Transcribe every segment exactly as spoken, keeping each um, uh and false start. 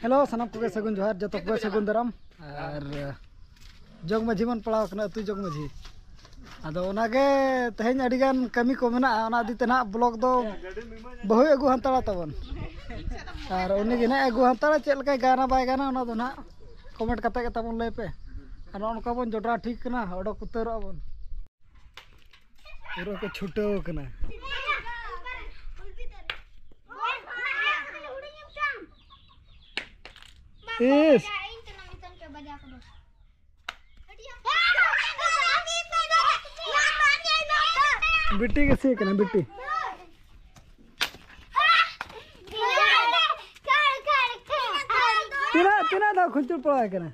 Hello, ᱥᱟᱱᱟᱢ ᱠᱚᱜᱮ ᱥᱟᱹᱜᱩᱱ ᱡᱚᱦᱟᱨ, ᱡᱚᱛᱚ ᱠᱚᱜᱮ ᱥᱟᱹᱜᱩᱱ ᱫᱟᱨᱟᱢ᱾ ᱟᱨ ᱡᱚᱜᱽ ᱢᱟᱹᱡᱷᱤ ᱵᱚᱱ ᱯᱟᱲᱟᱣ ᱠᱟᱱᱟ, ᱟᱹᱛᱩ ᱡᱚᱜᱽ ᱢᱟᱹᱡᱷᱤ᱾ ᱟᱫᱚ ᱚᱱᱟᱜᱮ ᱛᱮᱦᱮᱧ ᱟᱹᱰᱤᱜᱟᱱ ᱠᱟᱹᱢᱤ ᱠᱚ ᱢᱮᱱᱟᱜᱼᱟ, ᱚᱱᱟ ᱤᱫᱤ ᱛᱮ ᱱᱟᱦᱟᱜ ᱵᱞᱚᱜ ᱫᱚ ᱵᱟᱹᱦᱩᱭ ᱟᱹᱜᱩ ᱦᱟᱱᱛᱟᱲᱟ ᱛᱟᱵᱚᱱ᱾ ᱟᱨ ᱩᱱᱤ ᱜᱮ ᱱᱟᱦᱟᱜ ᱟᱹᱜᱩ ᱦᱟᱱᱛᱟᱲᱟ, ᱪᱮᱫ ᱞᱮᱠᱟᱭ ᱜᱟᱱᱟ ᱵᱟᱭ ᱜᱟᱱᱟ, ᱚᱱᱟ ᱫᱚ ᱱᱟᱦᱟᱜ ᱠᱚᱢᱮᱱᱴ ᱠᱟᱛᱮ ᱜᱮ ᱛᱟᱵᱚᱱ ᱞᱟᱹᱭ ᱯᱮ᱾ ᱟᱨ ᱱᱚᱜᱼᱚ ᱱᱚᱝᱠᱟ ᱵᱚᱱ ᱡᱚᱴᱟᱣ ᱴᱷᱤᱠ ᱠᱟᱱᱟ, ᱚᱰᱚᱠ ᱩᱛᱟᱹᱨᱚᱜᱼᱟ ᱵᱚᱱ᱾ ᱯᱩᱨᱟᱹ ᱠᱚ ᱪᱷᱩᱴᱟᱹᱣ ᱠᱟᱱᱟ᱾ ᱤᱥ! ᱵᱤᱴᱤ ᱜᱮ ᱥᱤ ᱠᱟᱱᱟ, ᱵᱤᱴᱤ᱾ ᱛᱤᱱᱟᱹᱜ, ᱛᱤᱱᱟᱹᱜ ᱫᱷᱟᱣ ᱠᱷᱩᱧᱪᱩᱲ ᱯᱟᱲᱟᱣ ᱠᱟᱱᱟ?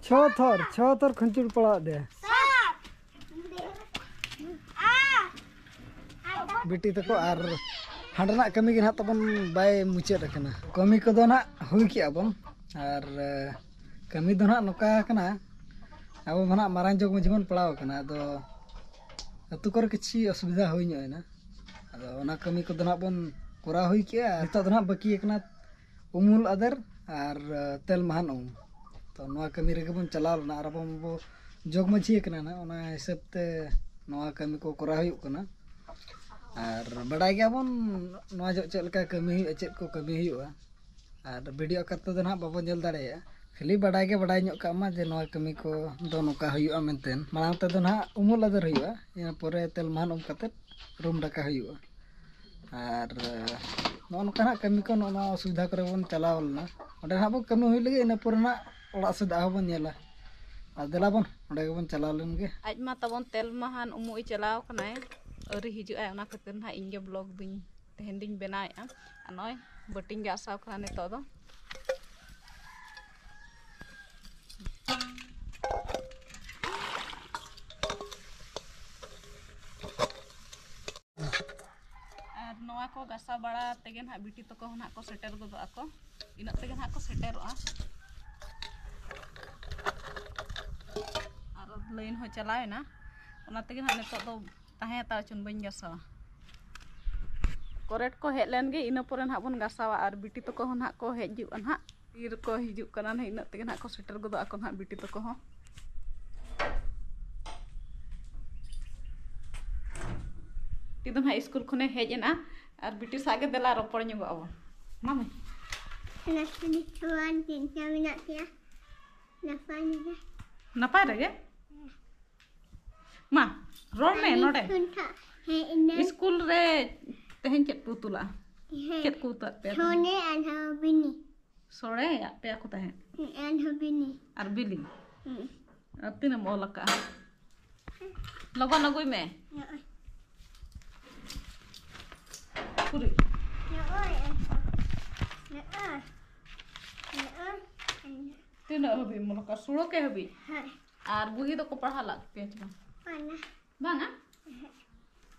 ᱪᱷᱚ ᱛᱷᱚᱨ, ᱪᱷᱚ ᱛᱷᱚᱨ ᱠᱷᱩᱧᱪᱩᱲ ᱯᱟᱲᱟᱣ ᱟᱫᱮᱭᱟ᱾ ᱵᱤᱴᱤ ᱛᱟᱠᱚ ᱟᱨ ᱦᱟᱸᱰᱮᱱᱟᱜ ᱠᱟᱹᱢᱤ ᱜᱮ ᱱᱟᱦᱟᱜ ᱛᱟᱵᱚᱱ ᱵᱟᱭ ᱢᱩᱪᱟᱹᱫ ᱟᱠᱟᱱᱟ᱾ ᱠᱟᱹᱢᱤ ᱠᱚᱫᱚ ᱱᱟᱦᱟᱜ ᱦᱩᱭ ᱠᱮᱜᱼᱟ ᱵᱚᱱ, ᱟᱨ ᱮ, ᱠᱟᱹᱢᱤ ᱫᱚ ᱱᱟᱦᱟᱜ ᱱᱚᱝᱠᱟ ᱠᱟᱱᱟ, ᱟᱵᱚ ᱢᱟ ᱱᱟᱦᱟᱜ ᱢᱟᱨᱟᱝ ᱡᱚᱜᱽ ᱢᱟᱹᱡᱷᱤ ᱵᱚᱱ ᱯᱟᱲᱟᱣ ᱟᱠᱟᱱᱟ᱾ ᱟᱫᱚ ᱟᱹᱛᱩ ᱠᱚᱨᱮ ᱠᱤᱪᱷᱤ ᱚᱥᱩᱵᱤᱫᱷᱟ ᱦᱩᱭ ᱧᱚᱜ ᱮᱱᱟ, ᱟᱫᱚ ᱚᱱᱟ ᱠᱟᱹᱢᱤ ᱠᱚᱫᱚ ᱱᱟᱦᱟᱜ ᱵᱚᱱ ᱠᱚᱨᱟᱣ ᱦᱩᱭ ᱠᱮᱜᱼᱟ᱾ ᱱᱤᱛᱚᱜ ᱫᱚ ᱱᱟᱦᱟᱜ ᱵᱟᱹᱠᱤ ᱟᱠᱟᱱᱟ ᱩᱢᱩᱞ ᱟᱫᱮᱨ ᱟᱨ ᱮ, ᱛᱮᱞ ᱢᱟᱦᱟᱱ ᱩᱢ᱾ ᱛᱚ ᱱᱚᱣᱟ ᱠᱟᱹᱢᱤ ᱨᱮᱜᱮ ᱵᱚᱱ ᱪᱟᱞᱟᱣ ᱞᱮᱱᱟ, ᱟᱨ ᱟᱵᱚ ᱢᱟᱵᱚ ᱡᱚᱜᱽ ᱢᱟᱹᱡᱷᱤ ᱟᱠᱟᱱᱟ ᱱᱟᱦᱟᱜ, ᱚᱱᱟ ᱦᱤᱥᱟᱹᱵ ᱛᱮ ᱱᱚᱣᱟ ᱠᱟᱹᱢᱤ ᱠᱚ ᱠᱚᱨᱟᱣ ᱦᱩᱭᱩᱜ ᱠᱟᱱᱟ᱾ ᱟᱨ ᱵᱟᱰᱟᱭ ᱜᱮᱭᱟᱵᱚᱱ ᱱᱚᱣᱟ ᱡᱚᱦᱚᱜ ᱪᱮᱫ ᱞᱮᱠᱟ ᱠᱟᱹᱢᱤ ᱦᱩᱭᱩᱜᱼᱟ, ᱪᱮᱫ ᱠᱚ ᱠᱟᱹᱢᱤ ᱦᱩᱭᱩᱜᱼᱟ᱾ ᱟᱨ ᱵᱷᱤᱰᱤᱭᱳ ᱟᱠᱟᱨ ᱛᱮᱫᱚ ᱱᱟᱦᱟᱜ ᱵᱟᱵᱚᱱ ᱧᱮᱞ ᱫᱟᱲᱮᱭᱟᱜᱼᱟ, ᱠᱷᱟᱹᱞᱤ ᱵᱟᱰᱟᱭ ᱜᱮ ᱵᱟᱰᱟᱭ ᱧᱚᱜ ᱠᱟᱜ ᱢᱟ ᱡᱮ ᱱᱚᱣᱟ ᱠᱟᱹᱢᱤ ᱠᱚ ᱫᱚ ᱱᱚᱝᱠᱟ ᱦᱩᱭᱩᱜᱼᱟ ᱢᱮᱱᱛᱮ᱾ ᱢᱟᱲᱟᱝ ᱛᱮᱫᱚ ᱱᱟᱦᱟᱜ ᱩᱢᱩᱞ ᱟᱫᱮᱨ ᱦᱩᱭᱩᱜᱼᱟ, ᱤᱱᱟᱹ ᱯᱚᱨᱮ ᱛᱮᱞ ᱢᱟᱦᱟᱱ ᱩᱢ ᱠᱟᱛᱮᱫ ᱨᱩᱢ ᱰᱟᱠᱟ ᱦᱩᱭᱩᱜᱼᱟ᱾ ᱟᱨ ᱱᱚᱜᱼᱚ ᱱᱚᱝᱠᱟ ᱱᱟᱦᱟᱜ ᱠᱟᱹᱢᱤ ᱠᱚ, ᱱᱚᱜᱼᱚ ᱱᱚᱣᱟ ᱚᱥᱩᱵᱤᱫᱷᱟ ᱠᱚᱨᱮ ᱵᱚᱱ ᱪᱟᱞᱟᱣ ᱞᱮᱱᱟ᱾ ᱚᱸᱰᱮ ᱱᱟᱦᱟᱜ ᱵᱚᱱ ᱠᱟᱹᱢᱤ ᱦᱩᱭ ᱞᱮᱜᱮ, ᱤᱱᱟᱹ ᱯᱚᱨᱮ ᱱᱟᱦᱟᱜ ᱚᱲᱟᱜ ᱥᱮᱫ ᱟᱨᱦᱚᱸ ᱵᱚᱱ ᱧᱮᱞᱟ᱾ ᱟᱨ ᱫᱮᱞᱟ ᱵᱚᱱ ᱚᱸᱰᱮ ᱜᱮᱵᱚᱱ ᱪᱟᱞᱟᱣ ᱞᱮᱱ ᱜᱮ᱾ ᱟᱡ ᱢᱟ ᱛᱟᱵᱚᱱ ᱛᱮᱞ ᱢᱟᱦᱟᱱ ᱩᱢᱩᱜ ᱮ ᱪᱟᱞᱟᱣ ᱠᱟᱱᱟᱭ, ᱟᱹᱣᱨᱤ ᱦᱤᱡᱩᱜᱼᱟᱭ, ᱚᱱᱟ ᱠᱷᱟᱹᱛᱤᱨ ᱱᱟᱦᱟᱜ ᱤᱧ ᱜᱮ ᱵᱞᱚᱜ ᱫᱩᱧ ᱛᱮᱦᱮᱧ ᱫᱩᱧ ᱵᱮᱱᱟᱣᱮᱫᱼᱟ᱾ ᱟᱨ ᱱᱚᱜᱼᱚᱭ ᱵᱟᱹᱴᱤᱧ ᱜᱟᱥᱟᱣ ᱠᱟᱱᱟ ᱱᱤᱛᱚᱜ ᱫᱚ᱾ ᱟᱨ ᱱᱚᱣᱟ ᱠᱚ ᱜᱟᱥᱟᱣ ᱵᱟᱲᱟ ᱛᱮᱜᱮ ᱱᱟᱦᱟᱜ ᱵᱤᱴᱤ ᱛᱟᱠᱚ ᱦᱚᱸ ᱱᱟᱦᱟᱜ ᱠᱚ ᱥᱮᱴᱮᱨ ᱜᱚᱫᱚᱜ ᱟᱠᱚ, ᱤᱱᱟᱹᱜ ᱛᱮᱜᱮ ᱱᱟᱦᱟᱜ ᱠᱚ ᱥᱮᱴᱮᱨᱚᱜᱼᱟ᱾ ᱟᱨ ᱞᱟᱭᱤᱱ ᱦᱚᱸ ᱪᱟᱞᱟᱣᱮᱱᱟ᱾ ᱚᱱᱟ ᱛᱮᱜᱮ ᱱᱟᱦᱟᱜ ᱱᱤᱛᱚᱜ ᱫᱚ ᱛᱟᱦᱮᱸ ᱦᱟᱛᱟᱲ ᱦᱚᱪᱚᱱ, ᱵᱟᱹᱧ ᱜᱟᱥᱟᱣᱟ᱾ ᱠᱚᱨᱮᱴ ᱠᱚ ᱦᱮᱡ ᱞᱮᱱ ᱜᱮ, ᱤᱱᱟᱹ ᱯᱚᱨᱮ ᱱᱟᱦᱟᱜ ᱵᱚᱱ ᱜᱟᱥᱟᱣᱟ᱾ ᱟᱨ ᱵᱤᱴᱤ ᱛᱟᱠᱚ ᱦᱚᱸ ᱱᱟᱦᱟᱜ ᱠᱚ ᱦᱤᱡᱩᱜᱼᱟ ᱱᱟᱦᱟᱜ, ᱛᱤ ᱨᱮᱠᱚ ᱦᱤᱡᱩᱜ ᱠᱟᱱᱟ ᱱᱟᱦᱟᱜ, ᱤᱱᱟᱹᱜ ᱛᱮᱜᱮ ᱱᱟᱦᱟᱜ ᱠᱚ ᱥᱮᱴᱮᱨ ᱜᱚᱫᱚᱜ ᱟᱠᱚ ᱱᱟᱦᱟᱜ ᱵᱤᱴᱤ ᱛᱟᱠᱚ ᱦᱚᱸ᱾ ᱵᱤᱴᱤ ᱫᱚ ᱱᱟᱦᱟᱜ ᱥᱠᱩᱞ ᱠᱷᱚᱱᱮ ᱦᱮᱡ ᱮᱱᱟ, ᱟᱨ ᱵᱤᱴᱤ ᱥᱟᱶ ᱜᱮ ᱫᱮᱞᱟ ᱨᱚᱯᱚᱲ ᱧᱚᱜᱚᱜ ᱟᱵᱚᱱ᱾ ᱢᱟ ᱢᱟᱹᱭ᱾ ᱱᱟᱥᱮ ᱱᱤᱛᱷᱩᱣᱟᱱ ᱪᱮᱫ ᱞᱮᱠᱟ ᱢᱮᱱᱟᱜ ᱯᱮᱭᱟ? ᱱᱟᱯᱟᱭ ᱜᱮ? ᱱᱟᱯᱟᱭ ᱨᱮᱜᱮ? ᱢᱟ, ᱨᱚᱲ ᱢᱮ ᱟᱞᱮ ᱱᱚᱰᱮ᱾ ᱥᱠᱩᱞ ᱴᱷᱟ-, ᱦᱮᱸ, ᱤᱱᱟᱹ ᱥᱠᱩᱞ ᱨᱮ ᱛᱮᱦᱮᱧ ᱪᱮᱫ ᱠᱚ ᱩᱛᱩ ᱞᱟᱜᱼᱟ? ᱦᱮᱸ᱾ ᱪᱮᱫ ᱠᱚ ᱩᱛᱩ ᱟᱫ ᱯᱮᱭᱟ ᱛᱮᱦᱮᱧ? ᱥᱚᱲᱮ ᱟᱨᱦᱚᱸ ᱵᱤᱱᱤ᱾ ᱥᱚᱲᱮ ᱟᱫ ᱯᱮᱭᱟ ᱠᱚ ᱛᱟᱦᱮᱸᱫ? ᱦᱮᱸ, ᱟᱨᱦᱚᱸ ᱵᱤᱱᱤ᱾ ᱟᱨ ᱵᱤᱞᱤ? ᱦᱮᱸ᱾ ᱟᱨ ᱛᱤᱱᱟᱹᱜ ᱮᱢ ᱚᱞ ᱟᱠᱟᱜᱼᱟ? ᱞᱚᱜᱚᱱ ᱟᱹᱜᱩᱭ ᱢᱮ᱾ ᱱᱚᱜᱼᱚᱭ᱾ ᱯᱩᱨᱤ᱾ ᱱᱚᱜᱼᱚᱭ, ᱱᱚᱜᱼᱚᱭ᱾ ᱱᱚᱜᱼᱚᱭ᱾ ᱛᱤᱱᱟᱹᱜ ᱦᱟᱹᱵᱤᱡ ᱮᱢ ᱚᱞ ᱟᱠᱟᱫᱼᱟ? ᱥᱳᱲᱳ ᱠᱮ ᱦᱟᱹᱵᱤᱡ? ᱦᱮᱸ᱾ ᱟᱨ ᱵᱩᱦᱤ ᱫᱚᱠᱚ ᱯᱟᱲᱦᱟᱣ ᱞᱟᱜ ᱯᱮᱭᱟ ᱪᱮ ᱵᱟᱝ? ᱵᱟᱝᱟ᱾ ᱵᱟᱝᱟ? ᱦᱮᱸ᱾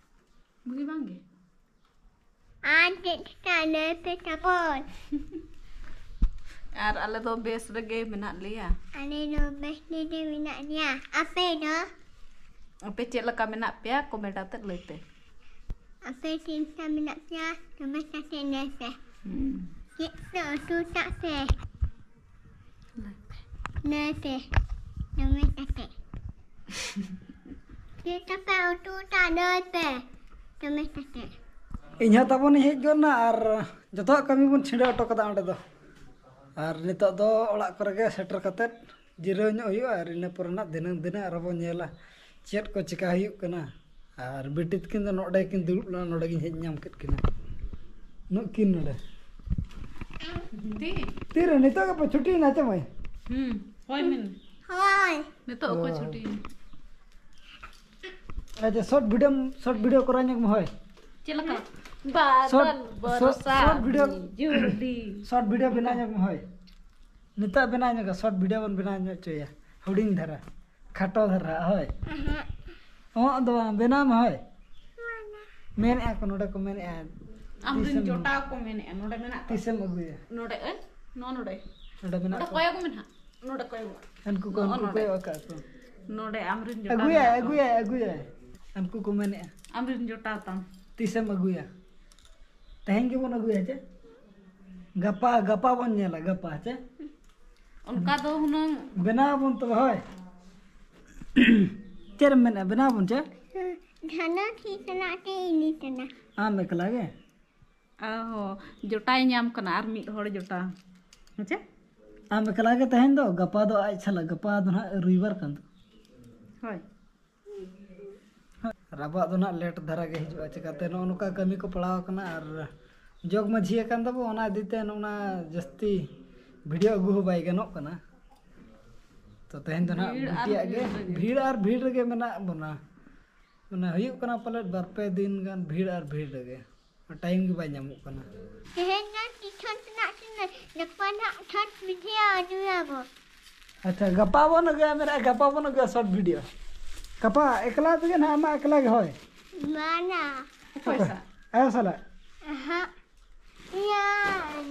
ᱵᱩᱦᱤ ᱵᱟᱝ ᱜᱮ? ᱟᱨ ᱪᱮᱫ ᱪᱤᱠᱟᱹ ᱞᱟᱹᱭ ᱯᱮ ᱛᱟᱵᱚᱱ? ᱟᱨ ᱟᱞᱮ ᱫᱚ ᱵᱮᱥ ᱨᱮᱜᱮ ᱢᱮᱱᱟᱜ ᱞᱮᱭᱟ᱾ ᱟᱞᱮ ᱫᱚ ᱵᱮᱥ ᱨᱮᱜᱮ ᱢᱮᱱᱟᱜ ᱞᱮᱭᱟ᱾ ᱟᱯᱮ ᱫᱚ? ᱟᱯᱮ ᱪᱮᱫ ᱞᱮᱠᱟ ᱢᱮᱱᱟᱜ ᱯᱮᱭᱟ? ᱠᱚᱢᱮᱱᱴ ᱟᱛᱮᱫ ᱞᱟᱹᱭ ᱯᱮ᱾ ᱟᱯᱮ ᱪᱮᱫ ᱞᱮᱠᱟ ᱢᱮᱱᱟᱜ ᱯᱮᱭᱟ? ᱠᱚᱢᱮᱱᱴ ᱠᱟᱛᱮ ᱞᱟᱹᱭ ᱯᱮ᱾ ᱦᱩᱸ᱾ ᱪᱮᱫ ᱯᱮ ᱩᱛᱩ ᱠᱟᱜ ᱯᱮ? ᱞᱟᱹᱭ ᱯᱮ᱾ ᱞᱟᱹᱭ ᱯᱮ᱾ ᱠᱚᱢᱮᱱᱴ ᱠᱟᱛᱮ᱾ ᱪᱮᱫ ᱯᱮ ᱩᱛᱩ ᱠᱟᱜ? ᱞᱟᱹᱭ ᱯᱮ᱾ ᱠᱚᱢᱮᱱᱴ ᱠᱟᱛᱮ᱾ ᱤᱧ ᱦᱚᱸ ᱛᱟᱵᱚᱱᱤᱧ ᱦᱮᱡ ᱜᱚᱫ ᱱᱟ ᱟᱨ ᱡᱚᱛᱚᱣᱟᱜ ᱠᱟᱹᱢᱤ ᱵᱚᱱ ᱪᱷᱤᱰᱟᱹᱣ ᱦᱚᱴᱚ ᱠᱟᱫᱟ ᱚᱸᱰᱮ ᱫᱚ᱾ ᱟᱨ ᱱᱤᱛᱚᱜ ᱫᱚ ᱚᱲᱟᱜ ᱠᱚᱨᱮ ᱜᱮ ᱥᱮᱴᱮᱨ ᱠᱟᱛᱮᱫ ᱡᱤᱨᱟᱹᱣ ᱧᱚᱜ ᱦᱩᱭᱩᱜᱼᱟ, ᱟᱨ ᱤᱱᱟᱹ ᱯᱚᱨᱮ ᱱᱟᱜ ᱫᱷᱤᱱᱟᱹᱝ ᱫᱷᱤᱱᱟᱹᱝ ᱟᱨᱦᱚᱸ ᱵᱚᱱ ᱧᱮᱞᱟ ᱪᱮᱫ ᱠᱚ ᱪᱮᱠᱟ ᱦᱩᱭᱩᱜ ᱠᱟᱱᱟ᱾ ᱟᱨ ᱵᱤᱴᱤ ᱛᱟᱹᱠᱤᱱ ᱫᱚ ᱱᱚᱰᱮ ᱠᱤᱱ ᱫᱩᱲᱩᱵ ᱞᱮᱱᱟ, ᱱᱚᱰᱮ ᱜᱤᱧ ᱦᱮᱡ ᱧᱟᱢ ᱠᱮᱫ ᱠᱤᱱᱟ᱾ ᱱᱩᱜ ᱠᱤᱱ ᱱᱚᱰᱮ᱾ ᱫᱤ᱾ ᱛᱤᱨᱮ? ᱱᱤᱛᱚᱜ ᱜᱮᱯᱮ ᱪᱷᱩᱴᱤᱭᱮᱱᱟ ᱪᱮ ᱢᱟᱹᱭ? ᱦᱩᱸ, ᱦᱳᱭ ᱢᱮᱱ᱾ ᱦᱳᱭ᱾ ᱱᱤᱛᱚᱜ ᱚᱠᱚᱭ ᱚ᱾ ᱪᱷᱩᱴᱤᱭᱮᱱᱟ? ᱟᱪᱪᱷᱟ, ᱥᱚᱨᱴ ᱵᱷᱤᱰᱤᱭᱳ, ᱥᱚᱨᱴ ᱵᱷᱤᱰᱤᱭᱳ ᱠᱚᱨᱟᱣ ᱧᱚᱜ ᱢᱮ ᱦᱳᱭ᱾ ᱪᱮᱫ ᱞᱮᱠᱟ? ᱥᱚᱨᱴ, ᱵᱟᱫᱚᱞ ᱥᱚᱨᱴ, ᱵᱚᱨᱥᱟ ᱥᱚᱨᱴ ᱵᱷᱤᱰᱤᱭᱳ, ᱵᱤᱡᱽᱞᱤ᱾ ᱥᱚᱨᱴ ᱵᱷᱤᱰᱤᱭᱳ ᱵᱮᱱᱟᱣ ᱧᱚᱜ ᱢᱮ ᱦᱳᱭ᱾ ᱱᱤᱛᱚᱜ ᱵᱮᱱᱟᱣ ᱧᱚᱜᱟ, ᱥᱚᱨᱴ ᱵᱷᱤᱰᱤᱭᱳ ᱵᱚᱱ ᱵᱮᱱᱟᱣ ᱧᱚᱜ ᱦᱚᱪᱚᱭᱟ᱾ ᱦᱩᱰᱤᱧ ᱫᱷᱟᱨᱟ, ᱠᱷᱟᱴᱚ ᱫᱷᱟᱨᱟ, ᱦᱳᱭ᱾ ᱮᱦᱮᱸ᱾ ᱚᱦᱚᱸᱜ ᱫᱚ ᱵᱟᱝ, ᱵᱮᱱᱟᱣ ᱢᱮ ᱦᱳᱭ᱾ ᱢᱮᱱᱮᱜᱼᱟ ᱠᱚ, ᱱᱚᱰᱮ ᱠᱚ ᱢᱮᱱᱮᱜᱼᱟ᱾ ᱟᱢ ᱨᱮᱱ ᱛᱤᱥᱮᱢ, ᱡᱚᱴᱟᱣ ᱠᱚ ᱢᱮᱱᱮᱜᱼᱟ, ᱱᱚᱰᱮ ᱢᱮᱱᱟᱜ ᱠᱚᱣᱟ᱾ ᱛᱤᱥᱮᱢ ᱟᱹᱜᱩᱭᱟ? ᱱᱚᱰᱮ, ᱮ? ᱱᱚᱣᱟ ᱱᱚᱰᱮ᱾ ᱱᱚᱰᱮ ᱢᱮᱱᱟᱜ ᱱᱚᱰᱮ ᱠᱚᱣᱟ? ᱠᱚᱭᱚᱜ ᱢᱮ ᱱᱟᱦᱟᱜ, ᱱᱚᱰᱮ ᱠᱚᱭᱚᱜ ᱢᱮ᱾ ᱩᱱᱠᱩ ᱠᱚ, ᱱᱚᱜᱼᱚ ᱩᱱᱠᱩ ᱱᱚᱰᱮ᱾ ᱠᱚᱭᱚᱜ ᱟᱠᱟᱫ ᱠᱚ᱾ ᱱᱚᱰᱮ ᱟᱢᱨᱮᱱ ᱡᱚᱴᱟᱣ ᱟᱹᱜᱩᱭᱟᱭ, ᱢᱮᱱᱟᱜ ᱠᱚᱣᱟ᱾ ᱟᱹᱜᱩᱭᱟᱭ, ᱟᱹᱜᱩᱭᱟᱭ᱾ ᱩᱱᱠᱩ ᱠᱚ ᱢᱮᱱᱮᱫᱼᱟ᱾ ᱟᱢᱨᱮᱱ ᱡᱚᱴᱟᱣ ᱛᱟᱢ᱾ ᱛᱤᱥᱮᱢ ᱟᱹᱜᱩᱭᱟ? ᱛᱮᱦᱮᱧ ᱜᱮᱵᱚᱱ ᱟᱹᱜᱩᱭᱟ ᱪᱮ? ᱜᱟᱯᱟ, ᱜᱟᱯᱟ ᱵᱚᱱ ᱧᱮᱞᱟ, ᱜᱟᱯᱟ ᱪᱮ? ᱚᱱᱠᱟ ᱫᱚ ᱦᱩᱱᱟᱹᱝ ᱵᱮᱱᱟᱣ ᱟᱵᱚᱱ ᱛᱚᱵᱮ, ᱦᱳᱭ᱾ ᱪᱮᱫ ᱮᱢ ᱢᱮᱱᱮᱫᱼᱟ? ᱵᱮᱱᱟᱣ ᱟᱵᱚᱱ ᱪᱮ? ᱫᱷᱟᱱᱟ ᱴᱷᱤᱠ ᱥᱟᱞᱟᱜ ᱛᱮ ᱤᱫᱤ ᱥᱟᱱᱟ᱾ ᱟᱢ ᱮᱠᱞᱟ ᱜᱮ? ᱚ, ᱡᱚᱴᱟᱭ ᱧᱟᱢ ᱠᱟᱱᱟ ᱟᱨ ᱢᱤᱫ ᱦᱚᱲ ᱡᱚᱴᱟᱣ᱾ ᱦᱮᱸᱪᱮ? ᱟᱢ ᱮᱠᱞᱟ ᱜᱮ ᱛᱟᱦᱮᱱ ᱫᱚ, ᱜᱟᱯᱟ ᱫᱚ ᱟᱡ ᱥᱟᱞᱟᱜ, ᱜᱟᱯᱟ ᱫᱚ ᱱᱟᱦᱟᱜ ᱨᱚᱵᱤᱵᱟᱨ ᱠᱟᱱ ᱫᱚ᱾ ᱦᱳᱭ᱾ ᱟᱨ ᱟᱵᱚᱣᱟᱜ ᱫᱚ ᱱᱟᱦᱟᱜ ᱞᱮᱴ ᱫᱷᱟᱨᱟ ᱜᱮ ᱦᱤᱡᱩᱜᱼᱟ, ᱪᱤᱠᱟᱹᱛᱮ ᱱᱚᱜᱼᱚ ᱱᱚᱝᱠᱟ ᱠᱟᱹᱢᱤ ᱠᱚ ᱯᱟᱲᱟᱣ ᱟᱠᱟᱱᱟ ᱟᱨ ᱡᱚᱜᱽ ᱢᱟᱹᱡᱷᱤ ᱟᱠᱟᱱ ᱛᱟᱵᱚ, ᱚᱱᱟ ᱤᱫᱤ ᱛᱮ ᱱᱚᱜᱼᱚ ᱱᱟ ᱡᱟᱹᱥᱛᱤ ᱵᱷᱤᱰᱤᱭᱳ ᱟᱹᱜᱩ ᱦᱚᱸ ᱵᱟᱭ ᱜᱟᱱᱚᱜ ᱠᱟᱱᱟ᱾ ᱛᱚ ᱛᱮᱦᱮᱧ ᱫᱚ ᱱᱟᱦᱟᱜ ᱵᱷᱤᱲ ᱟᱨ ᱵᱤᱴᱤᱭᱟᱜ ᱜᱮ ᱵᱷᱤᱲ ᱨᱮᱜᱮ᱾ ᱵᱷᱤᱲ ᱟᱨ ᱵᱷᱤᱲ ᱨᱮᱜᱮ ᱢᱮᱱᱟᱜ ᱵᱚᱱᱟ᱾ ᱢᱟᱱᱮ ᱦᱩᱭᱩᱜ ᱠᱟᱱᱟ ᱯᱟᱞᱮᱫ ᱵᱟᱨ ᱯᱮ ᱫᱤᱱ ᱜᱟᱱ ᱵᱷᱤᱲ ᱟᱨ ᱵᱷᱤᱲ ᱨᱮᱜᱮ᱾ ᱴᱟᱭᱤᱢ ᱜᱮ ᱵᱟᱭ ᱧᱟᱢᱚᱜ ᱠᱟᱱᱟ᱾ ᱛᱮᱦᱮᱧ ᱫᱚ ᱴᱤᱭᱩᱥᱚᱱ ᱛᱮᱱᱟᱜ ᱥᱤᱱ ᱜᱟᱯᱟ ᱱᱟᱜ ᱴᱷᱟᱴ ᱵᱩᱡᱷᱟᱹᱣᱟ ᱟᱹᱜᱩᱭᱟᱵᱚ᱾ ᱟᱪᱪᱷᱟ, ᱜᱟᱯᱟ ᱵᱚᱱ ᱟᱹᱜᱩᱭᱟ, ᱢᱮᱱᱮᱫᱼᱟ, ᱜᱟᱯᱟ ᱵᱚᱱ ᱟᱹᱜᱩᱭᱟ ᱥᱚᱨᱴ ᱵᱷᱤᱰᱤᱭᱳ᱾ ᱜᱟᱯᱟ ᱮᱠᱞᱟ ᱛᱮᱜᱮ ᱱᱟᱦᱟᱜ, ᱟᱢᱟᱜ ᱮᱠᱞᱟ ᱜᱮ, ᱦᱳᱭ? ᱵᱟᱝᱟ᱾ ᱚᱠᱚᱭ ᱥᱟᱞᱟᱜ? ᱟᱭᱳ ᱥᱟᱞᱟᱜ᱾ ᱦᱟᱸ᱾ ᱤᱭᱟᱹ,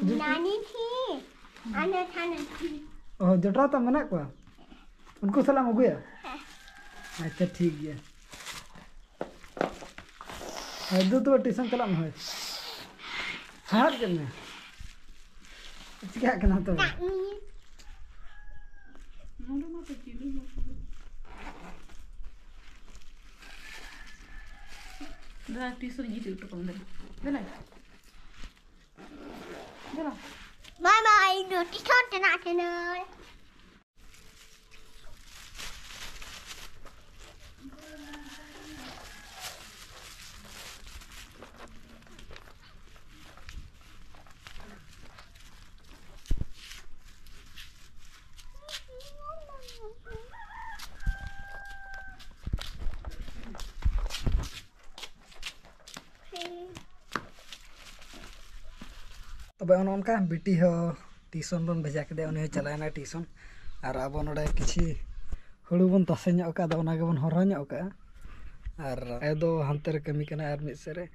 ᱡᱩᱫᱤ ᱱᱟᱱᱤ ᱴᱷᱤ, ᱟᱨ ᱱᱟᱛᱷᱟᱱ ᱴᱷᱤ᱾ ᱚ, ᱡᱚᱴᱟᱣ ᱛᱟᱢ ᱢᱮᱱᱟᱜ ᱠᱚᱣᱟ? ᱩᱱᱠᱩ ᱥᱟᱞᱟᱜ ᱮᱢ ᱟᱹᱜᱩᱭᱟ? ᱦᱮᱸ᱾ ᱟᱪᱪᱷᱟ, ᱴᱷᱤᱠ ᱜᱮᱭᱟ᱾ ᱦᱳᱭ, ᱫᱩ ᱛᱚᱵᱮ ᱴᱤᱭᱩᱥᱚᱱ ᱪᱟᱞᱟᱜ ᱢᱮ, ᱦᱳᱭ᱾ ᱦᱟᱲᱟᱜ ᱠᱮᱫ ᱢᱮ᱾ ᱪᱤᱠᱟᱹᱜ ᱠᱟᱱᱟ ᱛᱚᱵᱮ? ᱫᱟᱜ ᱧᱩ᱾ ᱱᱚᱰᱮ ᱢᱟ ᱛᱚ ᱪᱤᱞᱤ ᱦᱚᱸ ᱵᱟᱹᱱᱩᱜ᱾ ᱫᱟᱫᱟ, ᱴᱤᱭᱩᱥᱚᱱ ᱤᱧ ᱤᱫᱤ ᱦᱚᱴᱚ ᱠᱟᱢ, ᱫᱮᱞᱟ᱾ ᱫᱮᱞᱟ᱾ ᱫᱮᱞᱟ᱾ ᱵᱟᱭ ᱵᱟᱭ, ᱤᱧ ᱫᱚ ᱴᱤᱭᱩᱥᱚᱱ ᱪᱟᱞᱟᱜ ᱠᱟᱹᱱᱟᱹᱧ᱾ ᱛᱚᱵᱮ ᱚᱱᱮ ᱚᱱᱠᱟ ᱵᱤᱴᱤ ᱦᱚᱸ ᱴᱤᱭᱩᱥᱚᱱ ᱵᱚᱱ ᱵᱷᱮᱡᱟ ᱠᱮᱫᱮᱭᱟ, ᱩᱱᱤ ᱦᱚᱸ ᱪᱟᱞᱟᱣᱮᱱᱟᱭ ᱴᱤᱭᱩᱥᱚᱱ᱾ ᱟᱨ ᱟᱵᱚ ᱱᱚᱰᱮ ᱠᱤᱪᱷᱤ ᱦᱩᱲᱩ ᱵᱚᱱ ᱛᱟᱥᱮ ᱧᱚᱜ ᱟᱠᱟᱫᱟ, ᱚᱱᱟ ᱜᱮᱵᱚᱱ ᱦᱚᱨᱦᱚ ᱧᱚᱜ ᱟᱠᱟᱫᱼᱟ᱾ ᱟᱨ ᱟᱭᱳ ᱫᱚ ᱦᱟᱱᱛᱮ ᱨᱮ ᱠᱟᱹᱢᱤ ᱠᱟᱱᱟᱭ ᱟᱨ ᱢᱤᱫ ᱥᱮᱫ ᱨᱮ,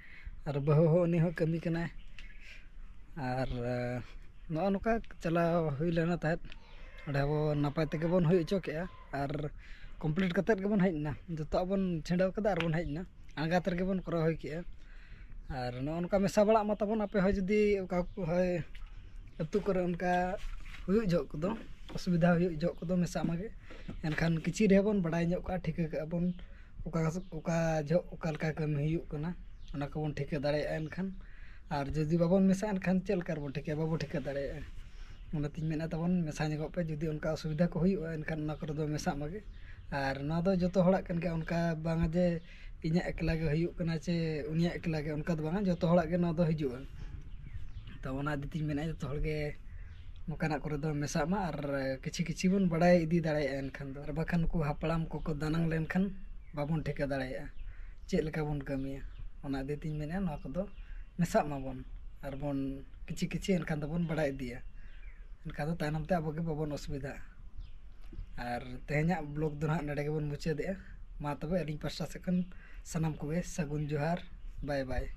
ᱟᱨ ᱵᱟᱹᱦᱩ ᱦᱚᱸ ᱩᱱᱤ ᱦᱚᱸ ᱠᱟᱹᱢᱤ ᱠᱟᱱᱟᱭ᱾ ᱟᱨ ᱱᱚᱜᱼᱚ ᱱᱚᱝᱠᱟ ᱪᱟᱞᱟᱣ ᱦᱩᱭ ᱞᱮᱱᱟ ᱛᱟᱦᱮᱸᱫ, ᱚᱸᱰᱮ ᱟᱵᱚ ᱱᱟᱯᱟᱭ ᱛᱮᱜᱮ ᱵᱚᱱ ᱦᱩᱭ ᱦᱚᱪᱚ ᱠᱮᱜᱼᱟ᱾ ᱟᱨ ᱠᱚᱢᱯᱞᱤᱴ ᱠᱟᱛᱮᱫ ᱜᱮᱵᱚᱱ ᱦᱮᱡ ᱮᱱᱟ᱾ ᱡᱚᱛᱚᱣᱟᱜ ᱵᱚᱱ ᱪᱷᱤᱰᱟᱹᱣ ᱠᱟᱫᱟ ᱟᱨ ᱵᱚᱱ ᱦᱮᱡ ᱮᱱᱟ, ᱟᱬᱜᱟᱛ ᱨᱮᱜᱮ ᱵᱚᱱ ᱠᱚᱨᱟᱣ ᱦᱩᱭ ᱠᱮᱜᱼᱟ᱾ ᱟᱨ ᱱᱚᱜᱼᱚ ᱱᱚᱝᱠᱟ ᱢᱮᱥᱟ ᱵᱟᱲᱟᱜ ᱢᱟ ᱛᱟᱵᱚᱱ, ᱟᱯᱮ ᱦᱚᱸ ᱡᱩᱫᱤ ᱚᱠᱟ ᱠᱚ ᱦᱳᱭ ᱟᱹᱛᱩ ᱠᱚᱨᱮ ᱚᱱᱠᱟ ᱦᱩᱭᱩᱜ ᱡᱚᱦᱚᱜ ᱠᱚᱫᱚ, ᱚᱥᱩᱵᱤᱫᱷᱟ ᱦᱩᱭᱩᱜ ᱡᱚᱦᱚᱜ ᱠᱚᱫᱚ ᱢᱮᱥᱟᱜ ᱢᱟᱜᱮ᱾ ᱮᱱᱠᱷᱟᱱ ᱠᱤᱪᱷᱤ ᱨᱮᱦᱚᱸ ᱵᱚᱱ ᱵᱟᱲᱟᱭ ᱧᱚᱜ ᱠᱟᱜᱼᱟ, ᱴᱷᱤᱠᱟᱹ ᱠᱟᱜᱼᱟ ᱵᱚᱱ ᱚᱠᱟ ᱚᱠᱟ ᱡᱚᱦᱚᱜ ᱚᱠᱟ ᱞᱮᱠᱟ ᱠᱟᱹᱢᱤ ᱦᱩᱭᱩᱜ ᱠᱟᱱᱟ, ᱚᱱᱟ ᱠᱚᱵᱚᱱ ᱴᱷᱤᱠᱟᱹ ᱫᱟᱲᱮᱭᱟᱜᱼᱟ᱾ ᱮᱱᱠᱷᱟᱱ ᱟᱨ ᱡᱩᱫᱤ ᱵᱟᱵᱚᱱ ᱢᱮᱥᱟᱜᱼᱟ, ᱮᱱᱠᱷᱟᱱ ᱪᱮᱫ ᱞᱮᱠᱟ ᱨᱮᱵᱚᱱ ᱴᱷᱤᱠᱟᱹᱭᱟ? ᱵᱟᱵᱚ ᱴᱷᱤᱠᱟᱹ ᱫᱟᱲᱮᱭᱟᱜᱼᱟ᱾ ᱚᱱᱟᱛᱤᱧ ᱢᱮᱱᱟ ᱛᱟᱵᱚᱱ ᱢᱮᱥᱟ ᱧᱚᱜᱚᱜ ᱯᱮ, ᱡᱩᱫᱤ ᱚᱱᱠᱟ ᱚᱥᱩᱵᱤᱫᱷᱟ ᱠᱚ ᱦᱩᱭᱩᱜᱼᱟ, ᱮᱱᱠᱷᱟᱱ ᱚᱱᱟ ᱠᱚᱨᱮ ᱫᱚ ᱢᱮᱥᱟᱜ ᱢᱟᱜᱮ᱾ ᱟᱨ ᱱᱚᱣᱟ ᱫᱚ ᱡᱚᱛᱚ ᱦᱚᱲᱟᱜ ᱠᱟᱱ ᱜᱮᱭᱟ, ᱚᱱᱠᱟ ᱵᱟᱝᱟ ᱡᱮ ᱤᱧᱟᱹᱜ ᱮᱠᱞᱟ ᱜᱮ ᱦᱩᱭᱩᱜ ᱠᱟᱱᱟ ᱪᱮ ᱩᱱᱤᱭᱟᱜ ᱮᱠᱞᱟ ᱜᱮ, ᱚᱱᱠᱟ ᱫᱚ ᱵᱟᱝᱟ, ᱡᱚᱛᱚ ᱦᱚᱲᱟᱜ ᱜᱮ ᱱᱚᱣᱟ ᱫᱚ ᱦᱤᱡᱩᱜᱼᱟ᱾ ᱛᱚ ᱚᱱᱟ ᱤᱫᱤ ᱛᱤᱧ ᱢᱮᱱᱟ, ᱡᱚᱛᱚ ᱦᱚᱲ ᱜᱮ ᱱᱚᱝᱠᱟᱱᱟᱜ ᱠᱚᱨᱮ ᱫᱚ ᱢᱮᱥᱟᱜ ᱢᱟ ᱟᱨ ᱠᱤᱪᱷᱤ ᱠᱤᱪᱷᱤ ᱵᱚᱱ ᱵᱟᱲᱟᱭ ᱤᱫᱤ ᱫᱟᱲᱮᱭᱟᱜᱼᱟ᱾ ᱮᱱᱠᱷᱟᱱ ᱫᱚ ᱟᱨ ᱵᱟᱠᱷᱟᱱ ᱱᱩᱠᱩ ᱦᱟᱯᱲᱟᱢ ᱠᱚᱠᱚ ᱫᱟᱱᱟᱝ ᱞᱮᱱᱠᱷᱟᱱ ᱵᱟᱵᱚᱱ ᱴᱷᱤᱠᱟᱹ ᱫᱟᱲᱮᱭᱟᱜᱼᱟ ᱪᱮᱫ ᱞᱮᱠᱟ ᱵᱚᱱ ᱠᱟᱹᱢᱤᱭᱟ᱾ ᱚᱱᱟ ᱤᱫᱤ ᱛᱤᱧ ᱢᱮᱱᱟ, ᱱᱚᱣᱟ ᱠᱚᱫᱚ ᱢᱮᱥᱟᱜ ᱢᱟᱵᱚᱱ ᱟᱨ ᱵᱚᱱ ᱠᱤᱪᱷᱤ ᱠᱤᱪᱷᱤ ᱮᱱᱠᱷᱟᱱ ᱫᱚᱵᱚᱱ ᱵᱟᱲᱟᱭ ᱤᱫᱤᱭᱟ᱾ ᱮᱱᱠᱷᱟᱱ ᱫᱚ ᱛᱟᱭᱱᱚᱢ ᱛᱮ ᱟᱵᱚ ᱜᱮ ᱵᱟᱵᱚᱱ ᱚᱥᱩᱵᱤᱫᱷᱟᱜᱼᱟ᱾ ᱟᱨ ᱛᱮᱦᱮᱧᱟᱜ ᱵᱞᱚᱜ ᱫᱚ ᱱᱟᱦᱟᱜ ᱱᱚᱰᱮ ᱜᱮᱵᱚᱱ ᱢᱩᱪᱟᱹᱫᱮᱜᱼᱟ᱾ ᱢᱟ ᱛᱚᱵᱮ ᱟᱹᱞᱤᱧ ᱯᱟᱥᱴᱟ ᱥᱮᱫ ᱠᱷᱚᱱ ᱥᱟᱱᱟᱢ ᱠᱚᱜᱮ ᱥᱟᱹᱜᱩᱱ ᱡᱚᱦᱟᱨ, ᱵᱟᱭ ᱵᱟᱭ᱾